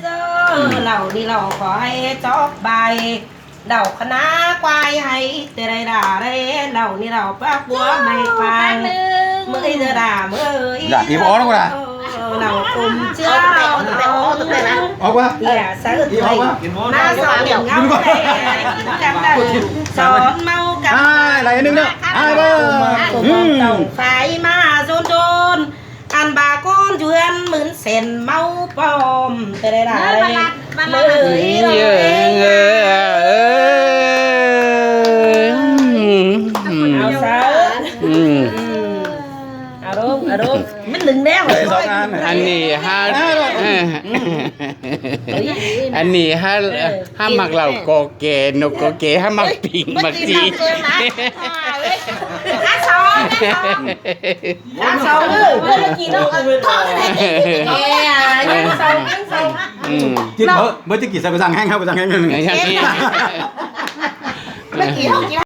ເຈົ້າ ເຫຼົ່ານີ້ເຫຼົ່າຄວາຍຈອກບາຍ ເຫຼົ່າຄະນາຄວາຍໄຫ້ແຕ່ໃດດາເດ້ ເຫຼົ່ານີ້ເຫຼົ່າປາກບົວໄມ້ປາງ ເມີ້ຍເດີດາເມີ້ຍ ຢ່າອີບອອກນະ ເອີ ເຫຼົ່າກົມເຈົ້າ ເອົາແຕ່ ເອົາແຕ່ ເອົາແຕ່ນະ ອອກວ່າ ເອີ ເອີ ມາສອງເຫງາແລກິນກັນເດີ ສອນເມົາກັນ ອ້າຍ ໄລ່ອັນໜຶ່ງເດີ ອ້າຍເບິ່ງ ອືມ ຝາຍມາໂດນໆ ອັນບາກອນຢູ່ເຮືອນໝື່ນແສນເມົາປອມ ແຕ່ໄດ້ຫຼາຍເລີຍ ເອີ ເອີ ເອີ ເອົາຊະ ອືມ ອາລົມ ອາລົມ ມັນດຶງແນວ ອັນນີ້ຫາ ເອີ ອັນນີ້ຫາ ເອີ ຫາມັກເຫຼົ້າກໍແກ່ ນົກກໍແກ່ ຫາມັກປິງ ມັກຈີ ຫາສອງ ຫາສອງ ເອີ ເມື່ອກີ້ນ້ອງເອີ ເອີ ຍັງສອງ ຍັງສອງ ອືມ ກິນເບີດ ເບີດຈະກິນໃສ່ໄປສັ່ງແຮງ ເຮົາໄປສັ່ງແຮງ ເມື່ອກີ້ເຮົາກິນ